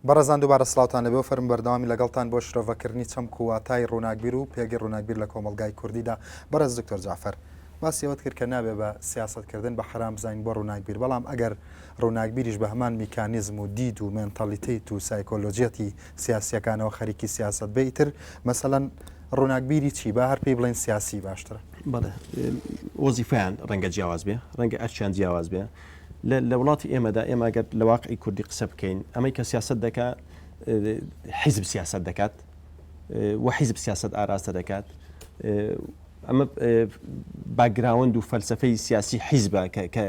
بەڕێزان دووبارە سڵاوتان لێبێ و فەرم بەردەوامی لەگەڵتان بۆ شرۆڤەکردنی چەمک و واتای ڕووناکبیر و پێگەی ڕووناکبیر لە کۆمەڵگای کوردیدا. بەڕێز دکتۆر جەعفەر باسی ئەوەت کرد کە نابێ بە سیاسەتکردن بە حەرام بزانین بۆ ڕووناکبیر، بەڵام ئەگەر ڕووناکبیریش بە هەمان میکانیزم و دید و مێنتالیتەیت و سایکۆلۆجیەتی سیاسییەکانەوە خەریکی سیاسەت بێ ئیتر مەسەلەن ڕووناکبیری چی؟ با هەر پێی بڵێین سیاسی باشترە. بەڵێ وەزیفەیان ڕەنگە جیاواز بێ، ڕەنگە ئەرکیان جیاواز بێ. لە وڵاتی ئێمەدا ئێمە گەر لە واقعی کوردی قسە بکەین ئەمەی کە سیاست دەکات حیزب سیاست دەکات و حیزب سیاست ئاراستە دەکات ئەمە باگراوەند و فەلسفەی سیاسی حیزبە کە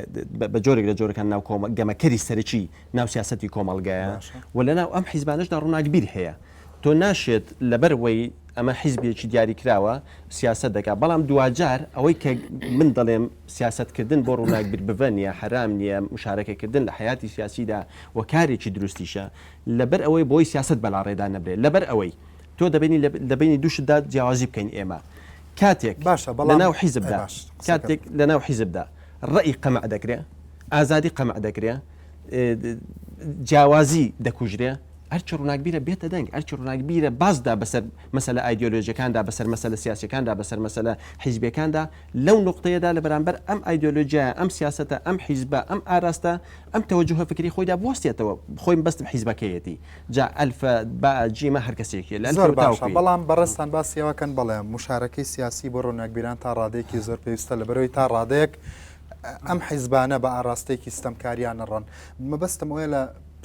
بە جۆرێک لە جۆرەکان ناو کۆمە گەمەکەری سەرەکی ناو سیاستی کۆمەڵگایە و لە ناو ئەم حیزبانەشدا ڕووناکبیر هەیە تۆ ناشێت لەبەر وەی ئەمە حیزبێکی دیاریکراوە سیاسەت دەکات بەڵام دواجار ئەوەی کە من دەڵێم سیاسەتکردن بۆ ڕووناکبیر بڤە نییە حەرام نییە مشارەکەکردن لە حەیاتی سیاسیدا و کارێکی دروستیشە لەبەر ئەوەی بۆی سیاسەت بەلاڕێدا نەبرێت لەبەر ئەوەی تۆ دەبینی لە بەینی دوو شتدا جیاوازی بکەین ئێمە کاتێک باشە لە بەڵام ناو ئەی حیزبدا باش قسەکەت کاتێک بکە. لە ناو حیزبدا ڕەئی قەمع دەکرێ ئازادی قەمع دەکرێ جیاوازی دەکوژرێ ئەرکی ڕووناکبیرە بێتە دەنگ، ئەرکی ڕووناکبیرە بازدا بەسەر مەسەلە ئایدیۆلۆژیەکاندا، بەسەر مەسەلە سیاسیەکاندا، بەسەر مەسەلە حیزبیەکاندا، لەو نوقتەیەدا لە بەرامبەر ئەم ئایدیۆلۆژیایە، ئەم سیاسەتە، ئەم حیزبە، ئەم ئاراستە، ئەم تەوەجوهە فکری خۆیدا بوەستێتەوە، خۆی مەبەستم حیزبەکەیەتی، جا ئەلفە، با، جیمە هەر کەسێکیە، لە زۆر ئەلفەوە باشە، تاوەکو یەی. بەڵام بەڕێزتان باسی ئەوە کەن بەڵێ موشارەکەی سیاسی بۆ ڕووناکبیران تا ڕادەیەکی زۆر پێویستە، لەبەرئەوەی تا ڕادەیەک ئەم حیزبانە بە ئاراستەیەکی ستەمکاریانە ڕۆن، مەبەستم ئەوەیە لە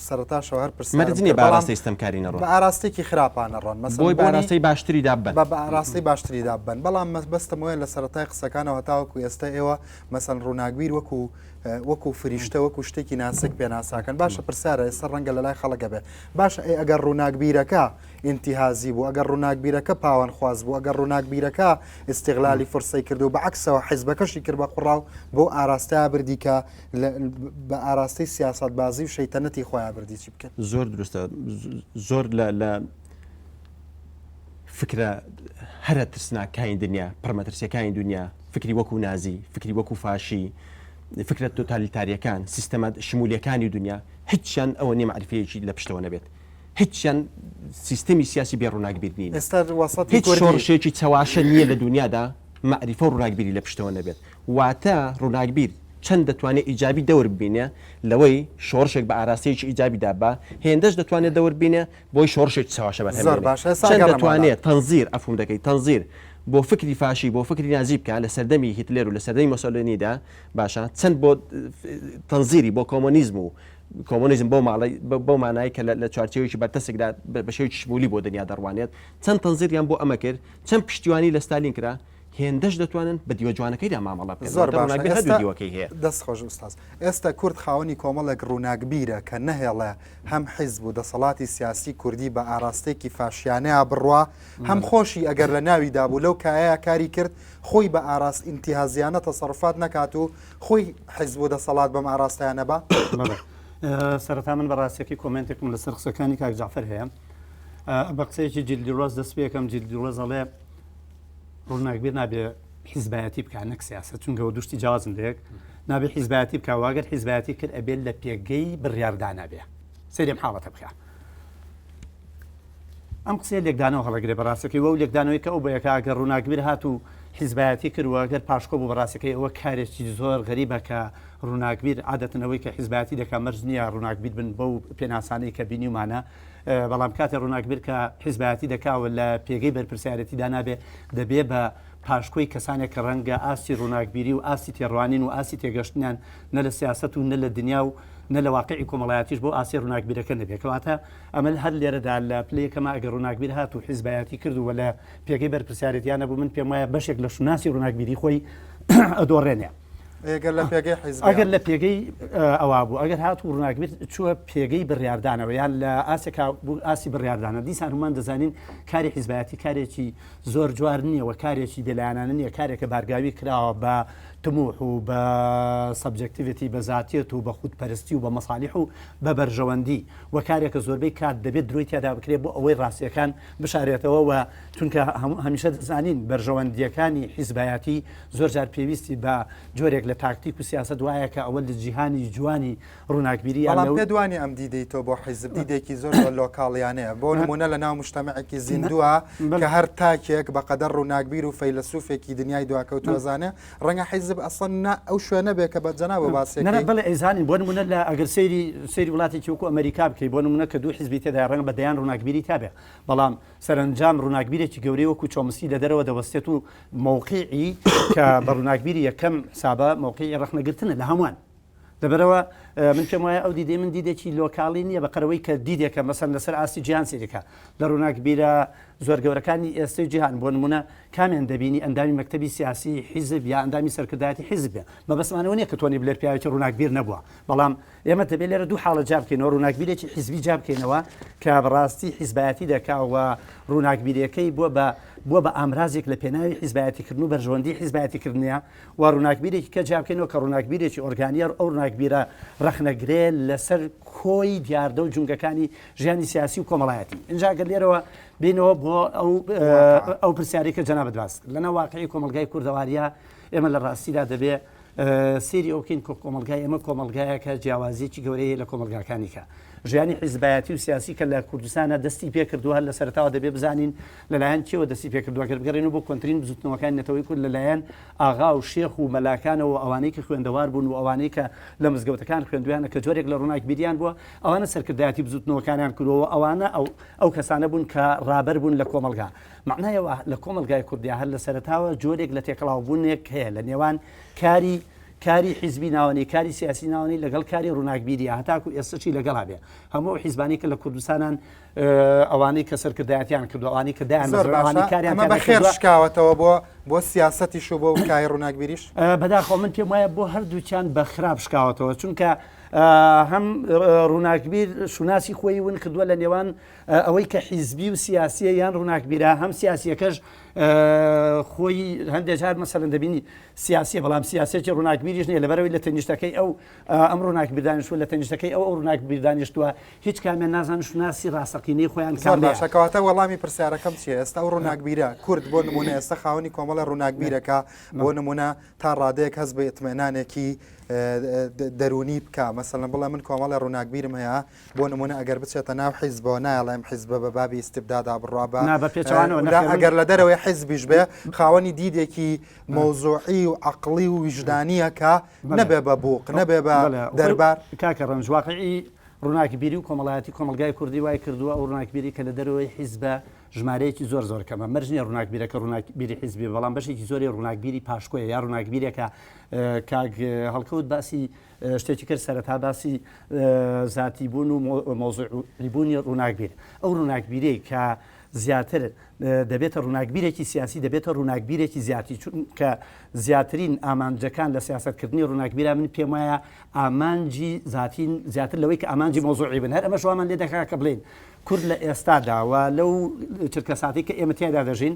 سەرەتاشەوە هەر پرسیارم مەرج نییە کرد بە بەڵام ئاراستەی ستەمکاری نەڕۆن. بە ئاراستەیەکی خراپا نەڕۆن مەسەلەن بۆی بە بۆنی ئاراستەی باشتریدا ببەن. بە بە ئاراستەی باشتریدا ببەن بەڵام مەبەستم ئەوەیە لە سەرەتای قسەکانەوە هەتاوەکو ئێستا ئێوە مەسەلەن ڕووناکبیر وەکو وەکو فریشتە وەکو شتێکی ناسک پێناساکەن باشە پرسیارە ئێستا ڕەنگە لە لای خەڵک هەبێ باشە ئەی ئەگەر ڕووناکبیرەکە ئینتیهازی بوو ئەگەر ڕووناکبیرەکە پاوانخواز بوو ئەگەر ڕووناکبیرەکە ئیستیغلالی فرسەی کرد و بە عەکسەوە حیزبەکەشی کرد بە قوڕاو بەو ئاراستەیە بردی کە بە ئاراستەی سیاسەتبازی و شەیتەنەتی خۆیان بردی چی بکەن؟ زۆر دروستە زۆر لە لە فکرە هەرە ترسناکانی دنیا پڕمەترسیەکانی دنیا فکری وەکو نازی فکری وەکو فاشی فکرە تۆتالیتاریەکان سیستەمە شمولیەکانی دنیا هیچیان ئەوە نیە مەعریفەیەکی لە پشتەوە نەبێت هیچیان سیستەمی سیاسی بێ ڕووناکبیر نین ئێستا وەسەتی هیچ کوردی شۆڕشێکی چەواشە نییە لە دنیادا مەعریفە و ڕووناکبیری لە پشتەوە نەبێت واتە ڕووناکبیر چەند دەتوانێ ئیجابی دەور ببینێ لەوەی شۆڕشێک بە ئاراستەیەکی ئیجابیدا با، هێندەش دەتوانێ دەور ببینێ بۆی شۆڕشێکی چەواشە بەرهەم زۆر بێنێ. باشە ئێستا چەند ئەگەڕێمەوە دەتوانێ لات. تەنزیر، عەفوم دەکەی، تەنزیر بۆ فکری فاشی، بۆ فکری نازی بکا لە سەردەمی هیتلێر و لە سەردەمی مۆسۆلینیدا، باشە چەند بۆ تەنزیری بۆ کۆمۆنیزم و کۆمۆنیزم بەو ماڵەی بەو مانای کە لە چوارچێوەیەکی بەرتەسکدا بە شێوەیەکی شمولی بۆ دنیا دەڕوانێت، چەند تەنزیریان بۆ ئەمە کرد، چەند پشتیوانی لە ستالین کرا، هێندەش دەتوانن بە دیوە جوانەکەیدا مامەڵە بکەن. زۆر واتە باشە ڕووناکبیر هەردوو ئێستا دیوەکەی هەیە. دەست خۆش ئوستاز. ئێستا کورد خاوەنی کۆمەڵێک ڕووناکبیرە کە نەهێڵێ هەم حیزب و دەسەڵاتی سیاسی کوردی بە ئاراستەیەکی فاشیانەیا بڕوا، هەم خۆشی ئەگەر لە ناویدا بوو لەو کایەیا کاری کرد خۆی بە ئاراست ئینتیهازیانە تەسەروفات نەکات و خۆی حیزب و دەسەڵات بەم ئاراستەیا نەبا؟ بەڵێ. سەرەتا من بە ڕاستیەکەی کۆمێنتێکم لەسەر قسەکانی کاک جەعفەر هەیە. بە قسەیەکی جیل دیڵۆز دەست پێکەم، جیل دیڵۆز ئەڵێ ڕووناکبیر نابێ حیزبایەتی بکە نەک سیاست چونکە ئەوە دوو شتی جیاوازن لە یەک نابێ حیزبایەتی بکە واگەر حیزبایەتی کرد ئەبێت لە پێگەی بڕیاردانە بێ سەیری ئەم حاڵەتە بکە ئەم قسەیە لێکدانەوە هەڵەگرێ بەڕاستەکەی وەو لێکدانەوەی کە ئەو بەیەکە ئەگەر ڕووناکبیر هات و حیزبایەتی کرد و ئەگەر پاشکۆ بوو بەڕاستەکەی ئەوە کارێکی زۆر غەریبە کە ڕووناکبیر عادەتەن ئەوەی کە حیزبایەتی دەکا مەرج نییە ڕووناکبیر بن بەو پێناسانەی کە بینیومانە بەڵام کاتێ ڕووناکبیر کە حیزبایەتی دەکا و لە پێگەی بەرپرسیارێتیدا نابێ، دەبێ بە پاشکۆی کەسانێک کە ڕەنگە ئاستی ڕووناکبیری و ئاستی تێڕوانین و ئاستی تێگەشتنیان نە لە سیاسەت و نە لە دنیا و نە لە واقعی کۆمەڵایەتیش بۆ ئاستی ڕووناکبیرەکە نەبێ. کەواتە ئەمە هەر لێرەدا لە پلەی یەکەما ئەگەر ڕووناکبیر هات و حیزبایەتی کرد و لە پێگەی بەرپرسیارێتیا نەبوو، من پێم وایە بەشێک لە شوناسی ڕووناکبیری خۆی ئەدۆڕێنێ. ئەگەر لە پێگەی حیزب ئەگەر لە پێگەی ئەوا بوو ئەگەر هات و ڕووناکبیر چووە پێگەی بڕیاردانەوە یان لە ئاسێکا بوو ئاستی بڕیاردانە دیسان هەموومان دەزانین کاری حیزبایەتی کارێکی زۆر جوار نییە و کارێکی بێلایەنانە نییە کارێکە بارگاوی کراوە بە تموح و بە subjectivity، بە زاتیەت و بە خودپەرستی و بە مەسالیح و بە بەرژەوەندی و کارێکە زۆربەی کات دەبێت درۆی تیادا بکرێت بۆ ئەوەی ڕاستیەکان بشارێتەوە و چونکە هەمیشە دەزانین بەرژەوەندیەکانی حیزبایەتی زۆر جار پێویستی بە جۆرێک لە تاکتیک و سیاسەت وایە کە ئەوە لە جیهانی جوانی ڕووناکبیری یان بەڵام لەو پێت وانیە ئەم دیدەی تۆ بۆ حیزب دیدێکی زۆر زۆر لۆکاڵیانەیە بۆ نمونە لە ناو مجتەمعێکی زیندووە کە هەر تاکێک بەقەدەر ڕووناکبیر و فەیلەسوفێکی دنیای دواکەوتووە زانێ ڕەنگە حیزب ئەسڵەن نا ئەو شوێنە بێ کە بە جەنابەوە باسی نا نا ئەکەی. بەڵێ ئەیزانین بۆ نمونە لە ئەگەر سەیری سەیری وڵاتێکی وەکو ئەمەریکا بکەی بۆ نمونە کە دوو حیزبی تێدایە ڕەنگە بە دەیان ڕووناکبیری تابێ بەڵام سەرەنجام ڕووناکبیرێکی گەورەی وەکو چۆمسکی لە دەرەوە دەوەستێت و مەوقیعی کە بە ڕووناکبیری یەکەم حسابە مەوقیعی ڕەخنەگرتنە لە هەمووان لەبەرئەوە من پێم وایە ئەو دیدەی من دیدێکی لۆکاڵی نییە بە قەرەوەی کە دیدێکە مەسەن لەسەر ئاستی جیهان سەیرەکە لە ڕووناکبیرە زۆر گەورەکانی ئێستەی جیهان بۆ نمونە کامیان دەبینی ئەندامی مەکتەبی سیاسی حیزب یا ئەندامی سەرکردایەتی حیزب بێ مەبەستمانەوە نییە کە تۆنی بلێر پیاوێکی ڕووناکبیر نەبووە بەڵام ئێمە دەبێت لێرە دوو حاڵە جیا بکەینەوە ڕووناکبیرێکی حیزبی جیا بکەینەوە کە بەڕاستی حیزبایەتی دەکا و ڕووناکبیرەکەی بووە بە بووە بە ئامرازێک لە پێناوی حیزبایەتیکردن و بەرژەوەندی حیزبایەتیکردنیە و ڕووناکبیرێکی کە جیا بکەینەوە کە ڕووناکبیرێکی ئۆرگانییە ئەو ڕووناکبیرە ڕەخنەگرەیە لەسەر کۆی دیاردە و جومگەکانی ژیانی سیاسی و کۆمەڵایەتی. ئینجا گەر لێرەوە بێینەوە بۆ ئەو ئەو پرسیارەی کە جەنابت باست کرد لەناو واقعی کۆمەڵگای کوردەوارییە ئێمە لە ڕاستیدا دەبێ سەیری ئەو بکەین کە کۆمەڵگای ئێمە کۆمەڵگایەکە جیاوازییەکی گەورەی هەیە لە کۆمەڵگاکانی کە. ژیانی حیزبایەتی و سیاسی کە لە کوردستانا دەستی پێکردووە هەر لە سەرەتاوە دەبێ بزانین لەلایەن کێوە دەستی پێکردووە گەر بگەڕێینەوە بۆ کۆنترین بزوتنەوەکانی نەتەوەی کورد لەلایەن ئاغا و شێخ و مەلاکانەوە و ئەوانەی کە خوێندەوار بوون و ئەوانەی کە لە مزگەوتەکان خوێندویانە کە جۆرێک لە ڕووناکبیریان بووە ئەوانە سەرکردایەتی بزوتنەوەکانیان کردووە و ئەوانە ئەو ئەو کەسانە بوون کە ڕابەر بوون لە کۆمەڵگا مەعنای ئەوە لە کۆمەڵگای کوردیا هەر لە سەرەتاوە جۆرێک لە تێکەڵاوبوونێک هەیە لە نێوان کاری کاری حیزبی ناوەنی، کاری سیاسی ناوەنی لەگەڵ کاری ڕووناکبیریە هەتاکو ئێستەشی لەگەڵا بێ. هەموو ئەو حیزبانەی کە لە کوردستانان ئەوانەی کە سەرکردایەتیان کردووە، ئەوانەی کە دایان زۆر مەزراون، ئەوانەی باشە کاریان ئەمە تیادا بە خێر کردووە، شکاوەتەوە بۆ بۆ سیاسەتیش و بۆ کاری ڕووناکبیریش؟ بەداخەوە من پێم وایە بۆ هەردووکیان بە خراپ شکاوەتەوە، چونکە هەم ڕووناکبیر شوناسی خۆی ون کردووە لە نێوان ئەوەی کە حیزبی و سیاسیە یان ڕووناکبیرە، هەم سیاسیەکەش خۆی هەندێک جار مەسەلەن دەبینی سیاسیە بەڵام سیاسێکی ڕووناکبیریش نیە لەبەرەوەی لە تەنیشتەکەی ئەو ئەم ڕووناکبیر دانیشتووە لە تەنیشتەکەی ئەو ئەو ڕووناکبیر دانیشتووە هیچ کامیان نازانن شوناسی ڕاستەقینەی خۆیان زۆر کامەیە. باشە کەواتە وەڵامی پرسیارەکەم چییە ئێستا ئەو ڕووناکبیرە کورد بۆ نمونە ئێستا خاوەنی کۆمەڵە ڕووناکبیرەکە بۆ نمونە تا ڕادەیەک هەست بە ئیتمئنانێکی دەروونی بکا مەسەلەن بڵێ من کۆمەڵێ ڕووناکبیرم هەیە بۆ نمونە ئەگەر بچێتە ناو حیزبەوە نایەڵێم حیزبە بە بابی ئیستبدادا بڕوا بە نا بە پێچەوانەوە نەخێر من ئەگەر لە دەرەوەی حیزبیش بێ خاوەنی دیدێکی مەوزوعی و عەقڵی و ویژدانییە کە نەبێ بە بوق نەبێ بە دەربار. کاکە ڕەنج واقعی ڕووناکبیری و کۆمەڵایەتی کۆمەڵگای کوردی وای کردووە ئەو ڕووناکبیری کە لە دەرەوەی حیزبە ژمارەیەکی زۆر زۆر کەمە مەرج نییە ڕووناکبیرەکە ڕووناکبیری حیزبی بەڵام بەشێکی زۆری ڕووناکبیری پاشکۆیە یا ڕووناکبیرێکە کاک هەڵکەوت باسی شتێکی کرد سەرەتا باسی زاتی بوون و مەوزوعی بوونی ڕووناکبیر ئەو ڕووناکبیرەی کە زیاتر دەبێتە ڕووناکبیرێکی سیاسی دەبێتە ڕووناکبیرێکی زیاتی چونکە زیاترین ئامانجەکان لە سیاسەتکردنی ڕووناکبیرا من پێم وایە ئامانجی زاتین زیاتر لەوەی کە ئامانجی مەوزوعی بن هەر ئەمەش وامان لێ دەکات کە بڵێین کورد لە ئێستادا و لەو چرکەساتەی کە ئێمە تیایدا دەژین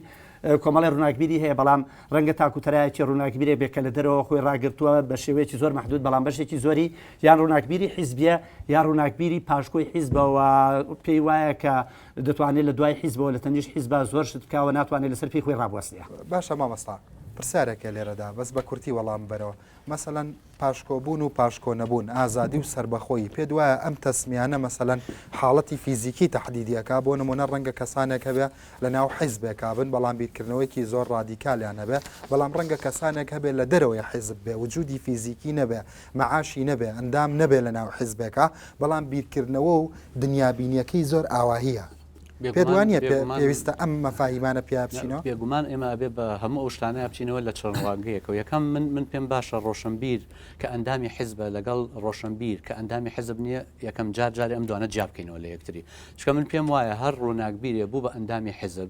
کۆمەڵی ڕووناکبیری هەیە بەڵام ڕەنگە تاکوتەرایەکی ڕووناکبیرێک بێت کە لە دەرەوە خۆی ڕاگرتووە بە شێوەیەکی زۆر مەحدود بەڵام بەشێکی زۆری یان ڕووناکبیری حیزبیە یا ڕووناکبیری پاشکۆی حیزبەوە پێی وایە کە دەتوانێت لە دوای حیزبەوە لە تەنیشت حیزبا زۆر شت بکا و ناتوانێت لەسەر پێی خۆی ڕابوەستێ. باشە مامۆستا پرسیارێک هەیە لێرەدا بەس بە کورتی وەڵام بەرەوە مەسەلەن پاشکۆ بوون و پاشکۆ نەبوون ئازادی و سەربەخۆیی پێت وایە ئەم تەسمیانە مەسەلەن حاڵەتی فیزیکی تەحدیدی ئەکا بۆ نمونە ڕەنگە کەسانێک هەبێ لە ناو حیزبێکا بن بەڵام بیرکردنەوەیەکی زۆر ڕادیکالیان هەبێ بەڵام ڕەنگە کەسانێک هەبێ لە دەرەوەی حیزب بێ وجودی فیزیکی نەبێ مەعاشی نەبێ ئەندام نەبێ لە ناو حیزبێکا بەڵام بیرکردنەوە و دنیابینیەکەی زۆر ئاواهیە. پێت وا نییە پێویستە ئەم مەفاهیمانە پیا بچینەوە؟ بێگومان ئێمە ئەبێ بە هەموو ئەو شتانە بچینەوە لە چەند ڕوانگەیەکەوە. یەکەم من من پێم باشە ڕۆشنبیر کە ئەندامی حیزبە لەگەڵ ڕۆشنبیر کە ئەندامی حیزب نییە یەکەم جار جارێ ئەم دوانە جیا بکەینەوە لە یەکتری. چونکە من پێم وایە هەر ڕووناکبیرێ بوو بە ئەندامی حیزب.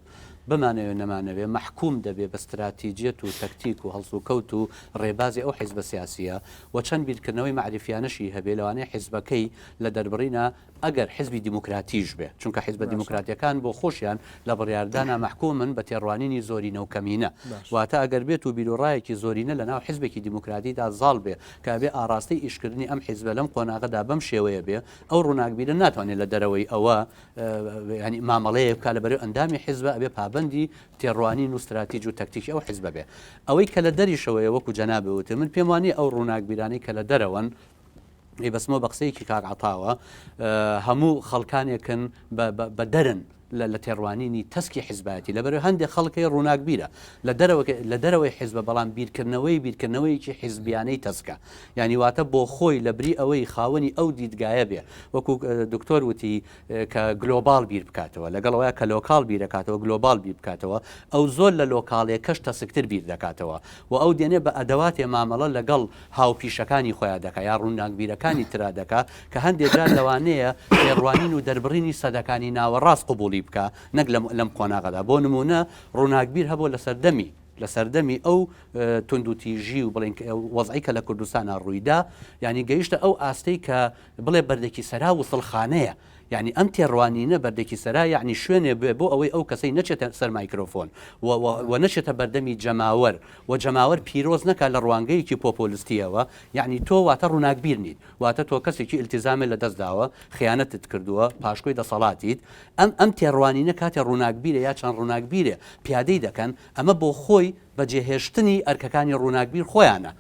بمانەوێ نەمانەوێ مەحکوم دەبێ بە ستراتیجیەت و تەکتیک و هەڵسوکەوت و ڕێبازی ئەو حیزبە سیاسییە و چەند بیرکردنەوەی مەعریفیانەشی هەبێ لەوانەیە حیزبەکەی لە دەربڕینا ئەگەر حیزبی دیموکراتیش بێ چونکە حیزبە دیموکراتیەکان بۆ خۆشیان لە بڕیاردانا مەحکومن بە تێڕوانینی زۆرینە و کەمینە واتە ئەگەر بێت و بیروڕایەکی زۆرینە لە ناو حیزبێکی دیموکراتیدا زاڵ بێ کە ئەبێ ئاڕاستەی ئیشکردنی ئەم حیزبە لەم قۆناغەدا بەم شێوەیە بێ ئەو ڕووناکبیرە ناتوانێت لە دەرەوەی ئەوە یانی مامەڵەیەک بکات لەبەرەی ئەندامی حیزبە ئەبێ پابەندی تێڕوانین و ستراتیج و تەکتیکی ئەو حیزبە بێ. ئەوەی کە لە دەریشەوەیە وەکو جەنابت وتت من پێم وانیە ئەو ڕووناکبیرانەی کە لە دەرەوەن ئەیبەستمەوە بە قسەیەکی کاک عەتاوە هەموو خەڵکانێکن بە دەرن لە تێڕوانینی تەسکی حیزبایەتی لەبەر هەندێک خەڵک هەیە ڕووناکبیرە لە دەرەوە لە دەرەوەی حیزبە بەڵام بیرکردنەوەی بیرکردنەوەیەکی حیزبیانەی تەسکە یانی واتە بۆ خۆی لە بری ئەوەی خاوەنی ئەو دیدگایە بێ وەکو دکتۆر وتی کە global بیر بکاتەوە لەگەڵ ئەوەیە کە local بیر دەکاتەوە global بیر بکاتەوە ئەو زۆر لە local ێکەش تەسکتر بیر دەکاتەوە و ئەو دێنێ بە ئەدەواتێ مامەڵە لەگەڵ هاوپیشەکانی خۆیان دەکا یا ڕووناکبیرەکانی ترا دەکا کە هەندێ جار لەوانەیە تێڕوانین و دەربڕینی سەدەکانی ناوەڕاست قبوڵی بکا نەک لەم قۆناغەدا بۆ نموونە ڕووناکبیر هەبووە لە سەردەمی لە سەردەمی ئەو توندوتیژی و بڵێن وەزعی کە لە کوردستانا ڕوویدا یانی گەیشتە ئەو ئاستەی کە بڵێ بەردێکی سەرا وسڵخانەیە یعنی ئەم تێڕوانینە بەردێکی سەرا یعنی شوێنێ بێ بۆ ئەوەی ئەو کەسەی نەچێتە سەر مایکرۆفۆن و نەچێتە بەردەمی جەماوەر و جەماوەر پیرۆز نەکا لە ڕوانگەیەکی پۆپۆلستیەوە یعنی تۆ واتە ڕووناکبیر نیت واتە تۆ کەسێکی ئیلتیزامت لە دەست داوە خیانەتت کردووە پاشکۆی دەسەڵاتیت ئەم ئەم تێڕوانینە کاتێ ڕووناکبیرێ یا چەند ڕووناکبیرێ پیادەی دەکەن، ئەمە بۆ خۆی بەجێهێشتنی ئەرکەکانی ڕووناکبیر خۆیانە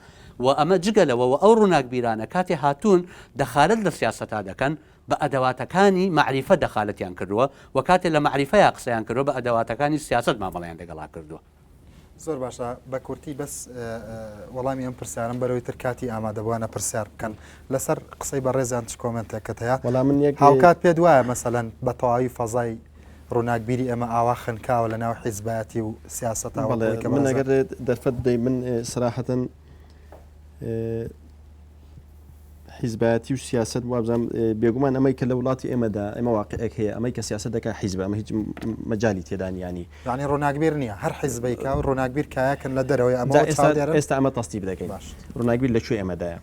و ئەمە جگە لەوە و ئەو ڕووناکبیرانە کاتێ هاتوون دەخالەت لە سیاسەتا دەکەن بە ئەدەواتەکانی مەعریفە دەخالەتیان کردووە و کاتێ لە مەعریفەیا قسەیان کردووە بە ئەدەواتەکانی سیاسەت مامەڵەیان لەگەڵا کردووە. زۆر باشە بە کورتی بەس وەڵامی ئەم پرسیارم بەرەوەی تر کاتی ئامادەبووانە پرسیار بکەن لەسەر قسەی بەڕێزیان چ کۆمنتێکت هەیە وەڵام من یەک هاوکات پێت وایە مەسەلەن بە تەواوی فەزای ڕووناکبیری ئێمە ئاوا خنکاوە لە ناو حیزبایەتی و سیاسەتا بەڵێ من ئەگەر دەرفەت بدەی من سراحەتەن حیزبایەتی و سیاسەت وابزانم بێگومان ئەمەی کە لە وڵاتی ئێمەدا ئێمە واقعێک هەیە ئەمەی کە سیاسەت دەکا حیزبە ئەمە هیچ مەجالی تێدا نییە ینی یانی ڕووناکبیر نییە هەر حیزبێکە و ڕووناکبیر کایەکن لە دەرەوەی ئەمە جا ئێستا چاودێرن ئێستا ئەمە تەسنیف دەکەین باش ڕووناکبیر لە کوێ ئێمەدایە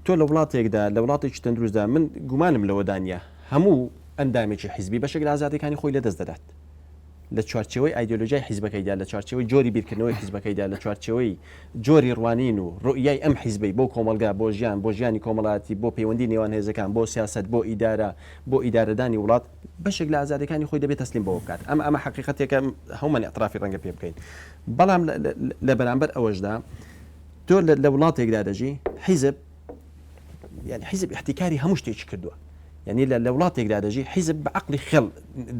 تۆ لە وڵاتێکدا لە وڵاتێکی تەندروستدا من گومانم لەوەدا نییە هەموو ئەندامێکی حیزبی بەشێک لە ئازادیەکانی خۆی لەدەست دەدات لە چوارچێوەی ئایدیۆلۆژیای حیزبەکەیدا، لە چوارچێوەی جۆری بیرکردنەوەی حیزبەکەیدا، لە چوارچێوەی جۆری ڕوانین و ڕوئیای ئەم حیزبەی بۆ کۆمەڵگا، بۆ ژیان، بۆ ژیانی کۆمەڵایەتی، بۆ پەیوەندی نێوان هێزەکان، بۆ سیاسەت، بۆ ئیدارە، بۆ ئیدارەدانی وڵات، بەشێک لە ئازادیەکانی خۆی دەبێ تەسلیم بەوە بکات. ئەمە ئەمە حەقیقەتێکە هەموومان ئیعترافی ڕەنگە پێ بکەین. بەڵام لە بەرامبەر ئەوەشدا تۆ لە وڵاتێکدا دەژی حیزب، یانی حیزب ئیحتیکاری هەموو شتێکی کردووە یعنی لە لە وڵاتێکدا دەژی حیزب بە عقلی خێڵ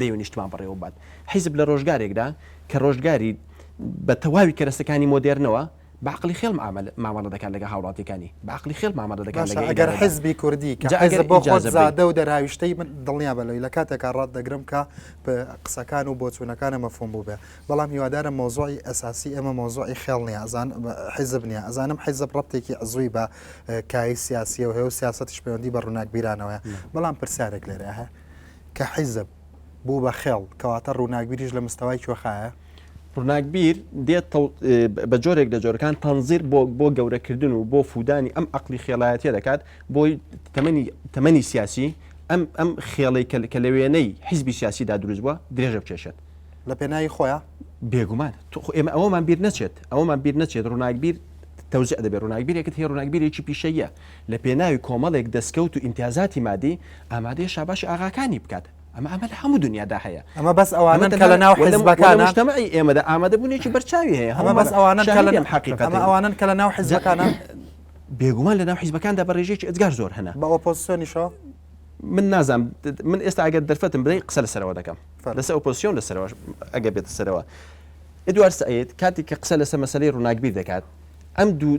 دەیەوێت نیشتمان بەڕێوە بات حیزب لە ڕۆژگارێکدا کە ڕۆژگاری بە تەواوی کەرەسەکانی مۆدێرنەوە بە عقلی خێڵ مامەڵە دەکات لەگە هاوڵاتیەکانی بە عقلی خێڵ مامەڵە دەکات لەگە ئەگەر حزبی کوردی کە حزب بۆ خۆت زادە و دەرهاویشتەی من دڵنیا بە لەوی لە کاتێکا ڕات دەگرم کە قسەکان و بۆچوونەکانە مەفهوم بوو بێ بەڵام هیوادارم مەوزوعی ئەساسی ئێمە مەوزوعی خێڵ نیە ئەزان حیزب نیە ئەزانم حیزب ڕەبتێکی عزوی بە کایەی سیاسیەوە هەیە و سیاسەتیش پەیوەندی بە ڕووناکبیرانەوەیە بەڵام پرسیارێک لێرە هەیە کە حیزب بوو بە خێڵ کەواتە ڕووناکبیریش لە مستەوای کوێخایە؟ ڕووناکبیر دێت بە جۆرێک لە جۆرەکان تەنزیر بۆ بۆ گەورەکردن و بۆ فودانی ئەم عقلی خێڵایەتیە دەکات بۆی تەمەنی تەمەنی سیاسی ئەم ئەم خێڵی کە لە وێنەی حیزبی سیاسیدا دروست بووە درێژە بکێشێت. لە پێناوی خۆیا؟ بێگومان خۆ ئێمە ئەوەمان بیر نەچێت ئەوەمان بیر نەچێت ڕووناکبیر تەوزیع دەبێت ڕووناکبیرێکت هەیە ڕووناکبیرێکی پیشەییە لە پێناوی کۆمەڵێک دەستکەوت و ئیمتیازاتی مادی ئامادەیە شاباشی ئاغاکانی بکات ئەمە ئەمە لە هەموو دنیادا هەیە ئەمە بەس ئەوانەن کە لە ناو حیزبەکانە مجتەمەعی ئێمەدا ئامادەبوونێکی بەرچاوی هەیە ئەمە بەس ئەوانەن کە لە ئەمە ئەوانەن کە لە ناو حیزبەکانە بێگومان لە ناو حیزبەکاندا بە ڕێژەیەکی ئێجگار زۆر هەنە بە ئۆپۆزسیۆنیشەوە من نازانم من ئێستا ئەگەر دەرفەتم بدەی قسە لەسەرەوە دەکەم لەسەر ئۆپۆزسیۆن لەسەرەوە ئەگەر بێتە سەرەوە ئێدوارد سەعید کاتێک کە قسە لەسەر مەسەلەی ڕووناکبیر دەکات ئەم دوو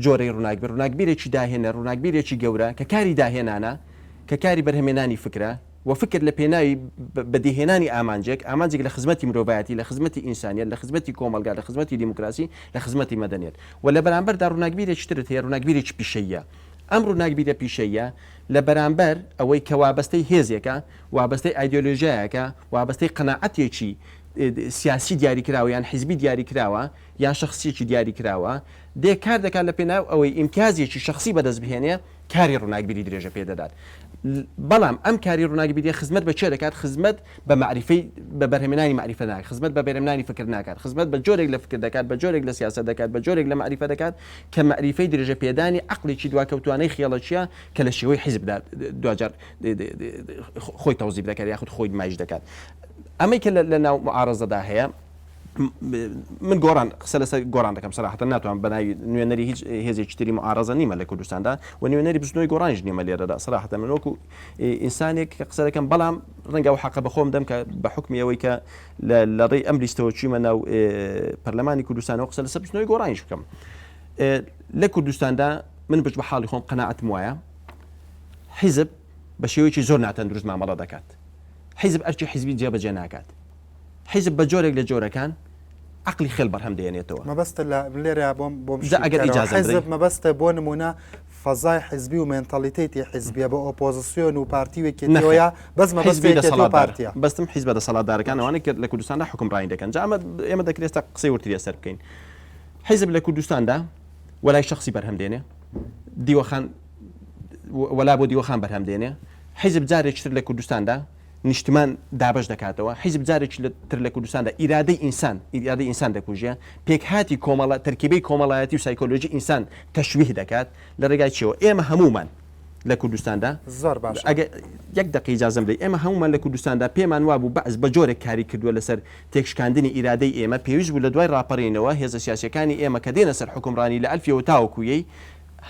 جۆرەی ڕووناکبیر ڕووناکبیرێکی داهێنەر ڕووناکبیرێکی گەورە کە کاری داهێنانە کە کاری بەرهەمێنانی فکرە و فکر لە پێناوی بەدیهێنانی ئامانجێک ئامانجێک لە خزمەتی مرۆڤایەتی لە خزمەتی ئینسانیت لە خزمەتی کۆمەڵگا لە خزمەتی دیموکراسی لە خزمەتی مەدەنیت و لە بەرامبەردا ڕووناکبیرێکی ترت هەیە ڕووناکبیرێکی پیشەییە ئەم ڕووناکبیرە پیشەییە لە بەرامبەر ئەوەی کە وابەستەی هێزێکە، وابەستەی ئایدیۆلۆژیایەکە، وابەستەی قەناعەتێکی سیاسی دیاریکراوە یان حیزبی دیاریکراوە یان شەخسیەکی دیاریکراوە دێ کار دەکات لە پێناو ئەوەی ئیمتیازێکی شەخسی بەدەست بهێنێ کاری ڕووناکبیری درێژە پێ دەدات. بەڵام ئەم کاری ڕووناکبیریە خزمەت بە کێ دەکات؟ خزمەت بە مەعریفەی بە بەرهەمێنانی مەعریفە ناکات، خزمەت بە بەرهەمێنانی فکر ناکات، خزمەت بە جۆرێک لە فکر دەکات، بە جۆرێک لە سیاسەت دەکات، بە جۆرێک لە مەعریفە دەکات کە مەعریفەی درێژە پێدانی عەقڵێکی دواکەوتوانەی خێڵەکیە کە لە شێوەی حیزبدا دواجار خۆی تەوزیف دەکات یاخود خۆی نمایش دەکات. ئەمەی کە لە ناو معارەزەدا هەیە من گۆڕان قسە لەسەر گۆڕان دەکەم سەراحەتەن ناتوانم بە ناوی نوێنەری هیچ هێزێکی تری معارەزە نیمە لە کوردستاندا و نوێنەری بزنەوەی گۆڕانیش نیمە لێرەدا سەراحەتەن من وەکو ئینسانێک کە قسە دەکەم بەڵام ڕەنگە ئەو حەقە بە خۆم دەم کە بە حکمی ئەوەی کە لە ڕێی ئەم لیستەوە چوومە ناو پەرلەمانی کوردستانەوە قسە لەسەر بزنەوەی گۆڕانیش بکەم لە کوردستاندا من بچ بە حاڵی خۆم قەناعەتم وایە حیزب بە شێوەیەکی زۆر ناتەندروست مامەڵە دەکات حیزب ئەرکی حیزبی جێبەجێ ناکات حیزب بە جۆرێک لە جۆرەکان عەقلی خێل بەرهەم دێنێتەوە. مەبەستە لە لێرە بۆم بۆم جا ئەگەر ئیجازەم حیزب مەبەستە بۆ نمونە فەزای حیزبی و مێنتەڵیتەیتی حیزبیە بە ئۆپۆزسیۆن و پارتی و یەکێتیەوەیە بەس مەبەستی یەکێتی و پارتیە. بەستم حیزبە دەسەڵاتدارەکان ئەوانەی کە لە کوردستاندا حوکمڕانی دەکەن جا ئەمە ئێمە دەکرێت ئێستا قسەی وردتری لەسەر بکەین حیزب لە کوردستاندا وەلای شەخسی بەرهەم دێنێ دیوەخان وەلا بۆ دیوەخان بەرهەم دێنێ حیزب جارێکی تر لە کوردستاندا نیشتمان دابەش دەکاتەوە، حیزب جارێکی تر لە کوردستاندا ئیرادەی ئینسان، ئیرادەی ئینسان دەکوژێ، پێکهاتی کۆمەڵە، تەرکیبەی کۆمەڵایەتی و سایکۆلۆژی ئینسان تەشویه دەکات، لە ڕێگای چیەوە؟ ئێمە هەموومان لە کوردستاندا، زۆر باشە. ئەگەر یەک دەقە ئیجازەم بدەی، ئێمە هەموومان لە کوردستاندا پێمان وابوو بەعس بە جۆرێک کاری کردووە لەسەر تێکشکاندنی ئیرادەی ئێمە، پێویست بوو لە دوای ڕاپەرینەوە هێزە سیاسییەکانی ئێمە کە دێنە سەر حوکمڕانی لە ئەلفیەوە تاوەکوو یەی،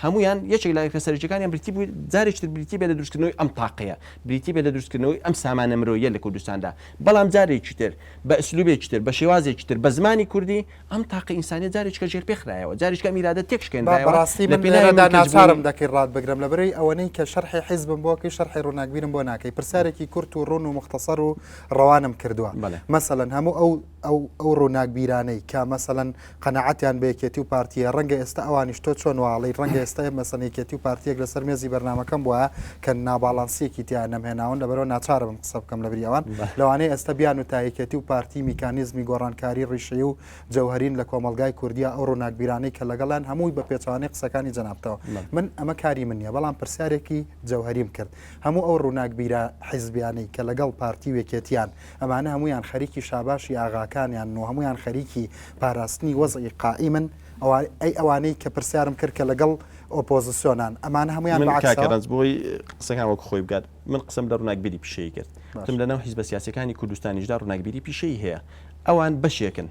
هەموویان یەکێک لە ئەرکە سەرەکیەکانیان بریتی بوو جارێکی تر بریتی بێت لە دروستکردنەوەی ئەم تاقەیە، بریتی بێت لە دروستکردنەوەی ئەم سامانە مرۆییە لە کوردستاندا، بەڵام جارێکی تر بە ئسلوبێکی تر، بە شێوازێکی تر، بە زمانی کوردی ئەم تاقە ئینسانیە جارێکیکە ژێرپێ خرایەوە، جارێکیکە ئەم ئیرادە با تێکشکێنرایەوە بەڕاستی لە من پێناوی لێرەدا ملکەچبوونی ناچارم دەکەی ڕات بگرم لەبەرئەوەی ئەوەنەی کە شەرحی حیزبم بۆ ئەکەی شەرحی ڕووناکبیرم بۆ ناکەی پرسیارێکی کورت و ڕوون و موختەسەر و ڕەوانم کردووە بەڵێ. مەسەلەن هەموو ئەو ئەو ئەو ڕووناکبیرانەی کە مەسەلەن قەناعەتیان بە یەکێتی و پارتییە، ڕەنگە ئێستا ئەوانیش تۆ چۆن وا ئەڵێی ڕەنگە ئێستا مەسەلەن یەکێتی و پارتییەک لەسەر مێزی بەرنامەکەم بوایە کە ناباڵانسییەکی تیا نەمهێناون لەبەرئەوە ناچارەبم قسە بکەم لەبری ئەوان لەوانەیە ئێستا بیانوتا یەکێتی و پارتی میکانیزمی گۆڕانکاری ڕیشەیی و جەوهەرین لە کۆمەڵگای کوردیا ئەو ڕووناکبیرانەی کە لەگەڵیان هەمووی بە پێچەوانەی قسەکانی جەنابتەوە من ئەمە کاری من نییە بەڵام پرسیارێکی جەوهەریم کرد هەموو ئەو ڕووناکبیرە حیزبیانەی کە لەگەڵ پارتی و یەکێتیان ئەمانە هەموویان خەریکی شاباشی ئاغاکانیانن و هەموویان خەریکی پاراستنی وەزعی قائیمن، ئەوا ئەی ئەوانەی کە پرسیارم کرد کە لەگەڵ ئۆپۆزسیۆنان، ئەمانە هەموویان من بە کاکە عەکسەوە؟ ڕەنج بۆی قسەکان وەک خۆی بگات من قسەم لە ڕووناکبیری پیشەیی کرد وتم باشە. لەناو حیزبە سیاسیەکانی کوردستانیشدا ڕووناکبیری پیشەیی هەیە ئەوان بەشێکن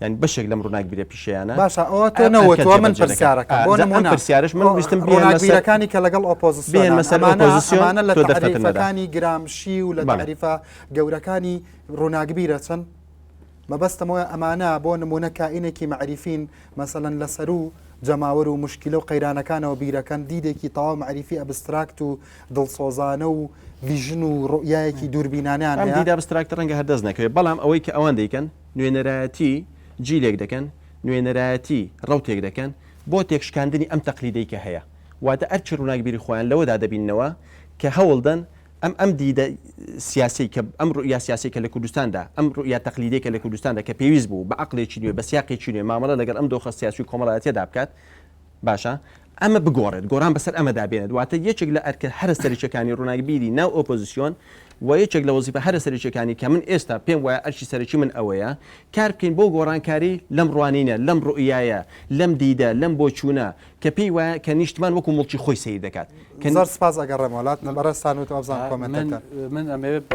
یانی بەشێک لەم ڕووناکبیرە پیشەیانە باشە ئەوە تۆ ئەم ئەرکە نەوتووە من جێبەجێ دەکەن پرسیارەکەم ئا بۆ جا ئەم نموونە پرسیارەش من ئۆ ویستم بێنمە سەر ڕووناکبیرەکانی کە لەگەڵ ئۆپۆزسیۆنان بێنمە سەر ئەمانە ئۆپۆزسیۆن ئەمانە لە تۆ دەرفەتت نەدا تەعریفەکانی گرامشی و لە بەڵێ. تەعریفە گەورەکانی ڕووناکبیرە چن؟ مەبەستم ئەوەیە ئەمانە بۆ نموونە کائینێکی مەعریفین، مەسەلەن لە سەروو جەماوەر و موشکیلە و قەیرانەکانەوە بیرەکەن، دیدێکی تەواو مەعریفی ئەبستراکت و دڵسۆزانە و ڤیژن و ڕوئیایەکی دووربینانەیان ئەم هەیە. دیدە ئەبستراکتە ڕەنگە هەر دەست نەکەوێت، بەڵام ئەوەی کە ئەوان دەیکەن نوێنەرایەتی جیلێک دەکەن، نوێنەرایەتی ڕەوتێک دەکەن بۆ تێکشکاندنی ئەم تەقلیدەی کە هەیە. واتە ئەرکی ڕووناکبیری خۆیان لەوەدا دەبیننەوە کە هەوڵدەن ئەم ئەم دیدە سیاسیەی کە ئەم ڕوئیا سیاسیەی کە لە کوردستاندا ئەم ڕوئیا تەقلیدیەی کە لە کوردستاندا کە پێویست بوو بە عەقڵێکی نوێ بە سیاقێکی نوێ مامەڵە لەگەڵ ئەم دۆخە سیاسی و کۆمەڵایەتیەدا بکات باشە ئەمە بگۆڕێت گۆڕان بەسەر ئەمەدا بێنێت واتە یەکێک لە ئەرکە هەرە سەرەکیەکانی ڕووناکبیری ناو ئۆپۆزیسیۆن و یەکێک لە وەزیفە هەرە سەرەکیەکانی کە من ئێستا پێم وایە ئەرکی سەرەکی من ئەوەیە کار بکەین بۆ گۆڕانکاری لەم ڕوانینە لەم ڕوئیایە لەم دیدە لەم بۆچوونە کە پێی وایە کە نیشتمان وەکو موڵکی خۆی سەیر دەکات کە. زۆر سپاس ئەگەڕێمەوە لات بەڕێزتان وت وابزانم کۆمێنتەکە. من ئەمەوێت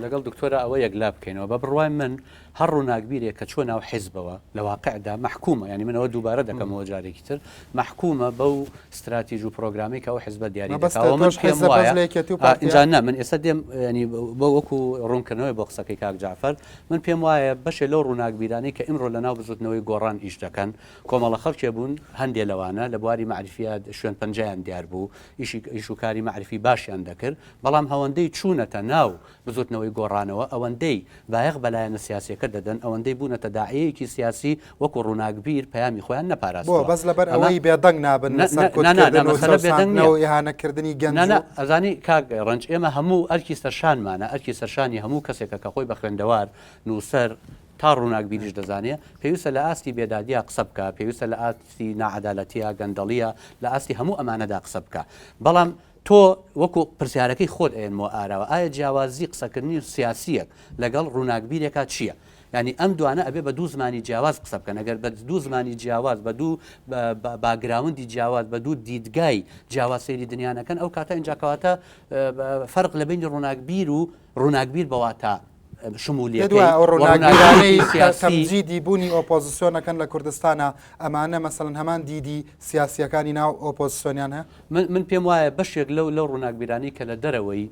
لەگەڵ دکتۆرا ئەوە یەکلا بکەینەوە بە بڕوای من هەر ڕووناکبیرێک کە چووە ناو حیزبەوە لە واقعدا مەحکومە یانی من ئەوە دووبارە دەکەمەوە جارێکی تر مەحکومە بەو ستراتیژ و پرۆگرامی کە ئەو حیزبە دیاری مەبەستە دەکا من تۆش پێم حیزب بەس وایە لە یەکێتی و پارتیە؟ ئینجا نا من ئێستا دێم ینی بۆ وەکو ڕوونکردنەوەی بۆ قسەکەی کاک جەعفەر من پێم وایە بەشێ لەو ڕووناکبیرانەی کە ئیمڕۆ لە ناو بزوتنەوەی گۆڕان ئیش دەکەن کۆمەڵە خەڵکێ بوون، هەندێ لەوانە لە بواری مەعریفییا شوێن پەنجەیان دیار بوو، ئیشی ئیش و کاری مەعریفی باشیان دەکرد، بەڵام هەوەندەی چوونەتە ناو بزووتنەوەی گۆڕانەوە، ئەوەندەی بایەخ بە لایەنە سیاسییەکە دەدەن، ئەوەندەی بوونەتە داعیەیەکی سیاسی، وەکوو ڕووناکبیر پەیامی خۆیان بۆ نەپاراستووە. بەس لەبەر ئەمە ئەوەی بێدەنگ نابن نە لە نە نا نا نا سەرکوتکردن و مەسەلە بێدەنگ چەوساندنەوە نییە. و ئیهانەکردنی گەنج نا نا و. ئەزانی کاک ڕەنج ئێمە هەموو ئەرکی سەرشانمانە، ئەرکی سەرشانی هەموو کەسێکە کە خۆی بە خوێندەوار، نووسەر، تا ڕووناکبیریش دەزانێ پێویستە لە ئاستی بێدادیا قسە بکا، پێویستە لە ئاستی ناعەدالەتیا، گەندەڵییا، لە ئاستی هەموو ئەمانەدا قسە بکا. بەڵام تۆ وەکو پرسیارەکەی خۆت ئەیەنمەوە ئاراوە، ئایا جیاوازی قسەکردنی سیاسییەک لەگەڵ ڕووناکبیرێکا چییە؟ یانی ئەم دوانە ئەبێ بە دوو زمانی جیاواز قسە بکەن، ئەگەر بە دوو زمانی جیاواز، بە دوو باکگراوندی جیاواز، بە دوو دیدگای جیاواز سەیری دنیا نەکەن، ئەو کاتە ئینجا کەواتە فەرق لە بەینی ڕووناکبیر و ڕووناکبیر بە واتا شمولیەکەی ئەو ڕووناکبیرانەی تەمجیدی بوونی ئۆپۆزیسیۆنەکەن لە کوردستانە ئەمانە مەسەلەن هەمان دیدی سیاسیەکانی ناو ئۆپۆزیسیۆنیان هەیە؟ من پێم وایە بەشێک لەو لەو ڕووناکبیرانەی کە لە دەرەوەی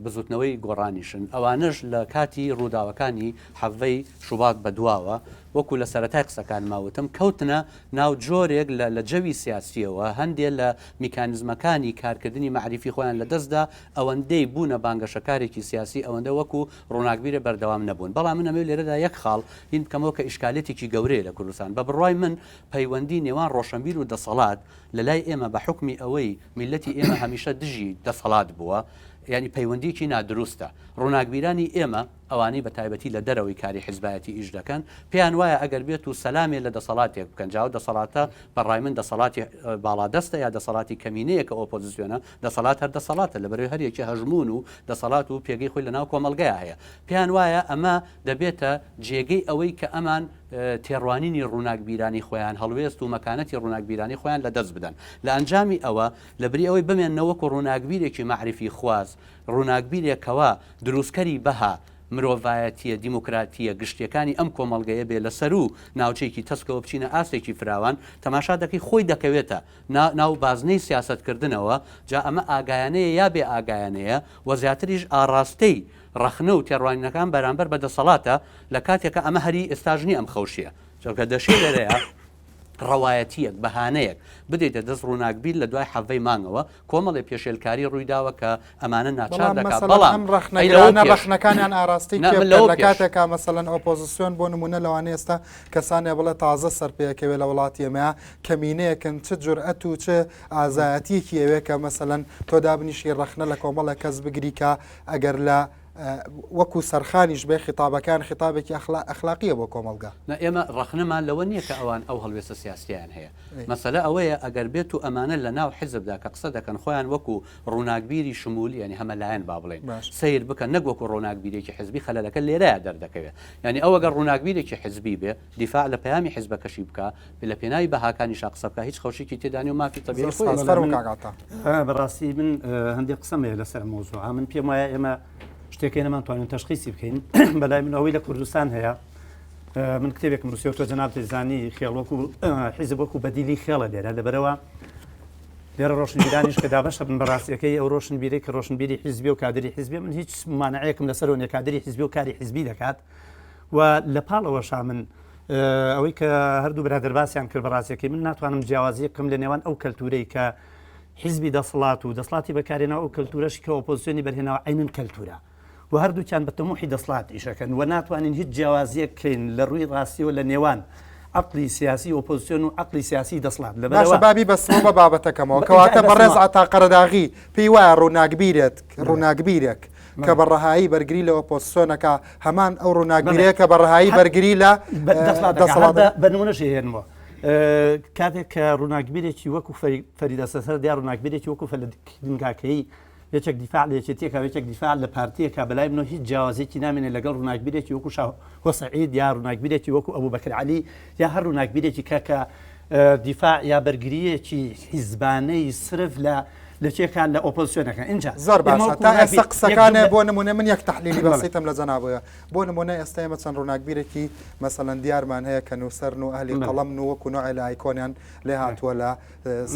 بزوتنەوەی گۆڕانیشن ئەوانەش لە کاتی ڕووداوەکانی حەڤەی شوبات بەدواوە وەکو لە سەرەتای قسەکانما وتم کەوتنە ناو جۆرێک لە لە جەوی سیاسیەوە هەندێ لە میکانزمەکانی کارکردنی مەعریفی خۆیان لەدەستدا ئەوەندەی بوونە بانگەشەکارێکی سیاسی ئەوەندە وەکو ڕووناکبیرێ بەردەوام نەبوون. بەڵام من ئەمەوێ لێرەدا یەک خاڵ هین بکەمەوە کە ئیشکالیەتێکی گەورەیە لە کوردستان. بە بڕوای من پەیوەندی نێوان ڕۆشەنبیر و دەسەڵات لە لای ئێمە بە حوکمی ئەوەی میللەتی ئێمە هەمیشە دژی دەسەڵات بووە یانی پەیوەندیەکی نادروستە. ڕووناکبیرانی ئێمە ئەوانەی بە تایبەتی لە دەرەوەی کاری حیزبایەتی ئیش دەکەن پێیان وایە ئەگەر بێت و سەلامێ لە دەسەڵاتێک بکەن جا ئەو دەسەڵاتە بە ڕای من دەسەڵاتی باڵادەستە یا دەسەڵاتی کەمینەیە کە ئۆپۆزیسیۆنە دەسەڵات هەر دەسەڵاتە لەبەرەوەی هەر یەکێ هەژموون و دەسەڵات و پێگەی خۆی لەناو کۆمەڵگەیا هەیە. پێیان وایە ئەمە دەبێتە جێگەی ئەوەی کە ئەمان تێڕوانینی ڕووناکبیرانی خۆیان، هەڵوێست و مەکانەتی ڕووناکبیرانی خۆیان لەدەست بدەن. لە ئەنجامی ئەوە لەبری ئەوەی بمێننەوە وەکو ڕووناکبیرێکی مەعریفیخواز، ڕووناکبیرێک کەوا دروستکەری بەها مرۆڤایەتییە دیموکراتییە گشتییەکانی ئەم کۆمەڵگەیە بێ لە سەروو ناوچەیەکی تەسکەوە بچینە ئاستێکی فراوان، تەماشا دەکەی خۆی دەکەوێتە ناو بازنەی سیاسەتکردنەوە، جا ئەمە ئاگایانەیە یا بێ ئاگایانەیە و زیاتریش ئاڕاستەی ڕەخنە و تێڕوانینەکان بەرامبەر بە دەسەڵاتە، لە کاتێکا ئەمە هەری ئێستاش نییە ئەم خەوشیە، چونکە دەشێ لێرەیا ڕەوایەتییەک، بەهانەیەک بدەیتە دەست ڕووناکبیر لە دوای حەڤەی مانگەوە کۆمەڵێ پێشێلکاری ڕوویداوە کە ئەمانە ناچار بەڵام دەکا، مەسەلەن بەڵام ئەم ئەی لەوە ڕەخنەگرانە پێش ڕەخنەکانیان ئاراستەی نا کێ من بکەن لەوە لە پێش. کاتێکا مەسەلەن ئۆپۆزسیۆن بۆ نموونە لەوانەیە ئێستا کەسانێ بڵێ تازە سەرپێکەوێ لە وڵاتی ئێمەیا کەمینەیەکن چ جورئەت و چ ئازایەتیەکی ئەوێ کە مەسەلەن تۆ دابنیشی ڕەخنە لە کۆمەڵێک کەس بگری کە ئەگەر لە وەکو سەرخانیش بێ خیتابەکان خیتابێکی ئەخلاقیە بۆ کۆمەڵگا. نا ئێمە ڕەخنەمان لەوە نییە کە ئەوان ئەو هەڵوێستە سیاسییەیان هەیە. مەسەلە ئەوەیە ئەگەر بێت و ئەمانە لە ناو حیزبدا کە قسە دەکەن خۆیان وەکو ڕووناکبیری شمولی یانی هەمەلایەن با بڵێین سەیر بکەن نەک وەکو ڕووناکبیرێکی حیزبی خەلەلەکە لێرەیا دەردەکەوێ یانی ئەو ئەگەر ڕووناکبیرێکی حیزبی بێ دیفاع لە پەیامی حیزبەکەشی بکا لە پێناوی بەهاکانیشا قسە بکا هیچ خەوشێکی تێدا نیە و مافی تەبیعی زۆر خۆیەتی. سپاس. فەرموو کاک عەتا. بەڕاستی من هەندێک قسەم هەیە لەسەر ئەم مەوزوعە. من پێم وایە ئێمە شتێک هەیە نەمانتوانین تەشخیسی بکەین. بەلای من ئەوەی لە کوردستان هەیە من کتێبێکم نووسیوە تۆ جەنابت دەزانی خێڵ وەکو حیزب وەکو بەدیلی خێڵە لێرە لەبەرەوە لێرە ڕۆشنبیرانیش کە دابەشە بن بەڕاستیەکەی ئەو ڕۆشنبیرەی کە ڕۆشنبیری حیزبی و کادری حیزبی من هیچ مانعەیەکم لەسەرەوە نیە کادری حیزبی و کاری حیزبی دەکات و لە پاڵ ئەوەشا من ئەوەی کە هەردوو برادەر باسیان کرد بەڕاستیەکەی من ناتوانم جیاوازیەک بکەم لە نێوان ئەو کەلتورەی کە حیزبی دەسەڵات و دەسڵاتی بەکارێنەوە ئەو کەلتورەشی کە ئۆپۆزیسیۆنی بەرهێناوە عەینەن کەلتورە و هەردووکیان بە تەموحی دەسڵات ئیشەکەن و ناتوانین هیچ جیاوازیەک بکەین لە ڕووی ڕاستیەوە لە نێوان عەقڵی سیاسی ئۆپۆزیسیۆن و عەقڵی سیاسی دەسڵات باشە لەبەرئەوە با بیبەستمەوە بە بابەتەکەمەوە کەواتە بەڕێز عەتا قەرەداغی پێی وایە ڕووناکبیرێت ڕووناکبیرێک کە بە ڕەهایی بەرگری لە ئۆپۆزسیۆن ئەکا هەمان ئەو ڕووناکبیرەیە کە بە ڕەهایی بەرگری لە دەسەڵات بە نمونەش هێنمەوە کاتێک کە ڕووناکبیرێکی وەکو فەریدە سەسەر دیار ڕووناکبیرێکی وەکو فەلەکینگاکەی یەکێک دیفاع لە یەکێتیەکە یەکێک دیفاع لە پارتیەکە بەلای منەوە هیچ جیاوازێکی نامێنێت لەگەڵ ڕووناکبیرێکی وەکو شاهۆ سەعید یا ڕووناکبیرێکی وەکو ئەبوبەکر عەلی یا هەر ڕووناکبیرێکی کە کە دیفاع یا بەرگرییەکی حیزبانەی سرف لە لە چێکان لە ئۆپۆزیسیۆنەکە ئینجا زۆر باشە تا ئێستا قسەکانێ بۆ نمونە من یەک تەحلیلی بەسیتم لە جەنابەوە بۆ نمونە ئێستا ئێمە چەند ڕووناکبیرێکی مەسەلەن دیارمان هەیە کە نووسەرن و ئەهلی قەڵەمن و وەکو نوعێ لە ئایکۆنیان لێ هاتووە لە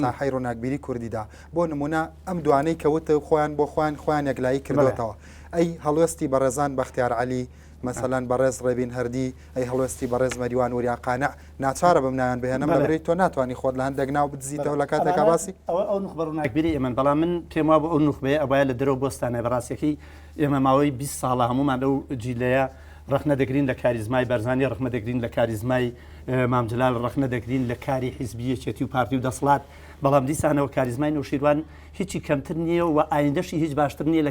ساحەی ڕووناکبیری کوردیدا بۆ نمونە ئەم دوانەی کە وتە خۆیان بۆ خۆیان خۆیان یەکلایی کردوێتەوە ئەی هەڵوێستی بەڕێزان بەختیار عەلی مەسەلەن بەڕێز ڕێبین هەردی، ئەی هەڵوێستی بەڕێز مەریوان وریا قانع، ناچارە بم ناویان بهێنم لەبرەی تۆ ناتوانی خۆت لە هەندێک ناو بدزیتەوە لە کاتێکا باسی. ئەوە ئەو نوخبە ڕووناکبیرەی ئێمەن، بەڵام من پێم وابوو ئەو نوخبەیە ئەبوایە لە دەرەوە بوەستانایە، بە ڕاستیەکەی ئێمە ماوەی 20 ساڵە هەموومان لەو جیلەیە ڕەخنە دەگرین لە کاریزمای بەرزانی، ڕەخنە دەگرین لە کاریزمای مام جەلال، ڕەخنە دەگرین لە کاری حیزبی یەکێتی و پارتی و دەسەڵات. بەڵام دیسانەوە کاریزمای نەوشیروان هیچی کەمتر نییە و ئایندەشی هیچ باشتر نییە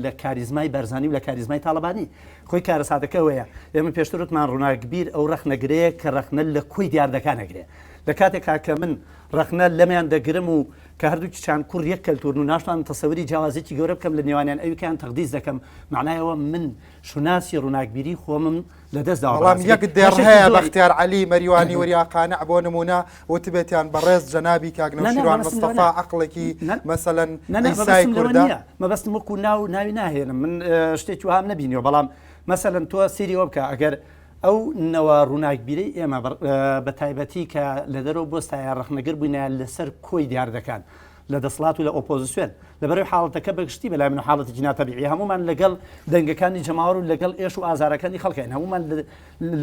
لە کاریزمای بەرزانی و لە کاریزمای تاڵەبانی. خۆی کارەساتەکە ئەوەیە ئێمە پێشتر وتمان ڕووناکبیر ئەو ڕەخنەگرەیە کە ڕەخنە لە کۆی دیاردەکان ئەگرێ. لە کاتێکا کە من ڕەخنە لەمیان دەگرم و کە هەردووکیان کوڕ یەک کەلتورن و ناشتوانم تەسەوری جیاوازیی گەورە بکەم لە نێوانیان ئەویکەیان تەقدیس دەکەم مەعنای ئەوە من شوناسی ڕووناکبیری خۆمم لە دەست داوە بەڵام بەڕاستی یەک دێڕ بەشێکی هەیە زۆری بەختیار عەلی مەریوانی وریا قانع بۆ نموونە وتبێتیان بەڕێز جەنابی کاک نا نا نەوشیروان مەبەستم لەوە مستەفا نا عەقڵێکی نا مەسەلەن نا نا عیسای مەبەستم لەوە کوردە. نییە مەبەستم وەکوو ناو ناوی ناهێنم من شتێکی وەهام نەبینیوە بەڵام مەسەلەن تۆ سەیری ئەوە بکە ئەگەر ئەو نەوە ڕووناکبیرەی ئێمە بە تایبەتی کە لە دەرەوە بۆستایە ڕەخنەگر بووینە لەسەر کۆی دیاردەکان لە دەسەڵات و لە ئۆپۆزیسیۆن لەبەرەوەی حاڵەتەکە بەگشتی بەلای من حاڵەتێکی ناتەبیعی هەمومان لەگەڵ دەنگەکانی جەماوەر و لەگەڵ ئێش و ئازارەکانی خەڵکین هەمومان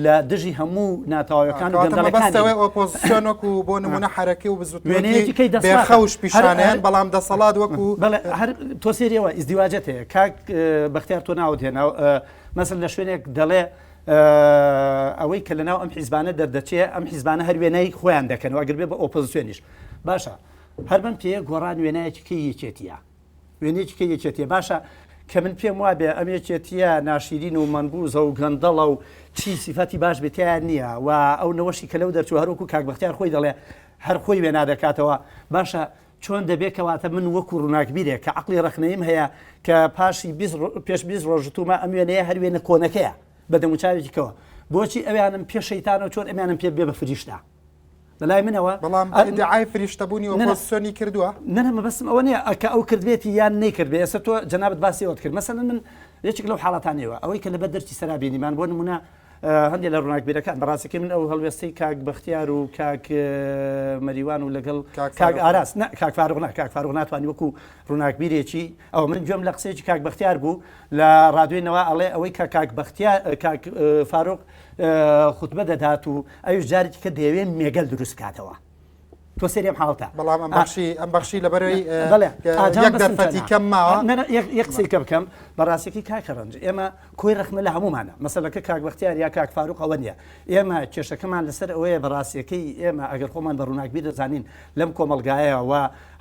لە دژی هەموو ناتەواوەکان و گەندەڵەکانی ئۆپۆزیسیۆن وەکو بۆ نمونە حەرەکەی و بزوتنەوەیەکی بێخەوش پیشانیان بەڵام دەسەڵات وەکو هەر تۆ سێریەوە ئیزدیواجەت هەیە کاک بەختیار تۆ ناوت هێنا مەسەل لە شوێنێک دەڵێ ئەوەی کە لەناو ئەم حیزبانە دەردەچێ ئەم حیزبانە هەر وێنای خۆیان دەکەن و ئەگەر بێ بە ئۆپۆزیسیۆنیش باشە هەر بەم پێیە گۆڕان وێنایەکی کەی یەکێتیە وێنەیەکی کەی یەکێتیە باشە کە من پێم وابێ ئەم یەکێتیە ناشیرین و مەنبوزە و گەندەڵە و چی سیفەتی باش بێتیان نییە و ئەو نەوەشی کە لەو دەرچوو هەروەکو کاک بەختیار خۆی دەڵێ هەر خۆی وێنا دەکاتەوە باشە چۆن دەبێ کەواتە من وەکو ڕووناکبیرێک کە عەقڵی ڕەخنەییم هەیە کە پاشی پێش 20 ڕۆژ تومە ئەم وێنەیە هەر وێنە کۆنەکەیە بە دەموچاوێکی کەوە بۆچی ئەویانم پێ شەیتانە و چۆن ئەمیانم پێ بێ بە فریشتە بەلای منەوە بەڵام ئیدعای فریشتەبوونی ئۆپۆزسیۆنی کردووە؟ نا نا مەبەستم ئەوە نییە کە ئەو کردبێتی یان نەیکردبێ ئێستا تۆ جەنابت باسی ئەوەت کرد مەسەلەن من یەکێک لەو حاڵەتانەیەوە ئەوەی کە لەبەر دەرکی سەرا بینیمان بۆ نمونە هەندێک لە ڕووناکبیرەکان بەڕاستەکەی من ئەو هەڵوێستەی کاک بەختیار و کاک مەریوان و لەگەڵ کاک ئاراس نە کاک فاروق نا کاک فاروق ناتوانانی وەکو ڕووناکبیرێکی ئەو من گوێم لە قسەیەکی کاک بەختیار بوو لە ڕادوێنەوە ئەڵێ ئەوەی کە کاک بەختیار کاک فاروق خوتبە دەدات و ئەویش جارێکی کە دەیەوێ مێگەل دروست کاتەوە تۆ سەیری ئەم حاڵەتە. بەڵام ئەم بەخشی ئەم بەخشی لەبەرەوەی یەک دەرفەتی کەم ماوە. یەک قسەی کە بکەم بەڕاستەکەی کاکە ڕەنج ئێمە کۆی ڕەخنە لە هەموومانە مەسەلەکە کاک بەختیار یا کاک فاروق ئەوە نییە ئێمە کێشەکەمان لەسەر ئەوەیە بەڕاستیەکەی ئێمە ئەگەر خۆمان بە ڕووناکبیر دەزانین لەم کۆمەڵگایە و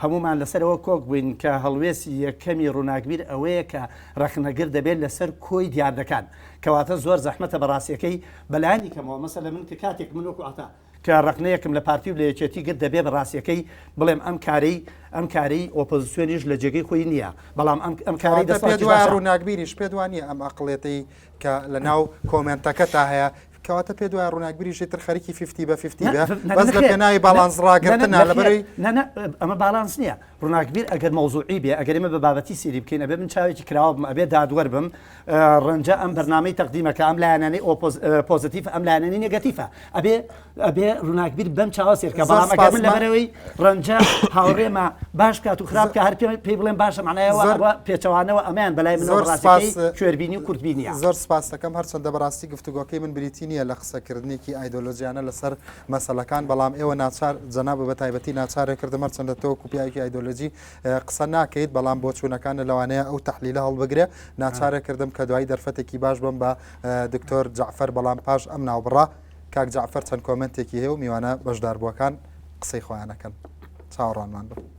هەموومان لەسەرەوە کۆک بووین کە هەڵوێستی یەکەمی ڕووناکبیر ئەوەیە کە ڕەخنەگر دەبێت لەسەر کۆی دیاردەکان کەواتە زۆر زەحمەتە بەڕاستیەکەی بەلایەنی کەمەوە مەسەلە من کە کاتێک من وەکو عەتا کە ڕەخنەیەکم لە پارتی و لە یەکێتی گرت دەبێ بە ڕاستیەکەی بڵێم ئەم کارەی ئەم کارەی ئۆپۆزسیۆنیش لە جێگەی خۆی نییە بەڵام ئەم ئەم کارەی کەواتە پێت دەسەڵاتیش وایە باشە. ڕووناکبیریش پێت وا نییە ئەم ئەقڵێتەی کە لە ناو کۆمێنتەکەتا هەیە کەواتە پێت وایە ڕووناکبیریش ئیتر خەریکی fifty بە fifty نا بێ نا بەس لە نەخێر پێناوی نا باڵانس نا نا ڕاگرتنا نەخێر لەبەرەی نا نا ئەمە باڵانس نییە ڕووناکبیر ئەگەر مەوزوعی بێ ئەگەر ئێمە بە بابەتی سەیری بکەین ئەبێ من چاوێکی کراوە بم ئەبێ دادوەر بم ڕەنجە ئەم بەرنامەی تەقدیمەکە ئەم لایەنانەی پۆزیتیف ئەم لایەنانی نێگەتیفە ئەبێ ئەبێ ڕووناکبیر بەم چاوە سێرکە بەڵام ئەگەر من لەبەرەوەی ڕەنجە هاوڕێمە باش کات و خراپ کە هەر پێی بڵێم باشە معنایەوە پێچەوانەوە ئەمەیان بەلای من زۆر کوێربینی و کورتبینیە زۆر سپاس دەکەم هەرچەندە بەڕاستی گفتوگۆکەی من بریتی نییە لە قسەکردنێکی ئایدۆلۆژیانە لەسەر مەسەلەکان بەڵام ئێوە ناچار جەنابت بە تایبەتی ناچارە کردم هەرچەندە تۆ وەکو پیاوێکی ئایدۆلۆژی قسە ناکەیت بەڵام بۆچوونەکانە لەوانەیە ئەو تەحلیلە هەڵبگرێ ناچارە کردم کە دوایی دەرفەتێکی باش بم بە دکتۆر جەعفەر بەڵام پاش ئەم ناوبڕە کاک جەعفەر چەند کۆمێنتێکی هەیە و میوانە بەشداربووەکان قسەی خۆیانەکەن چاوەڕوانمان بن.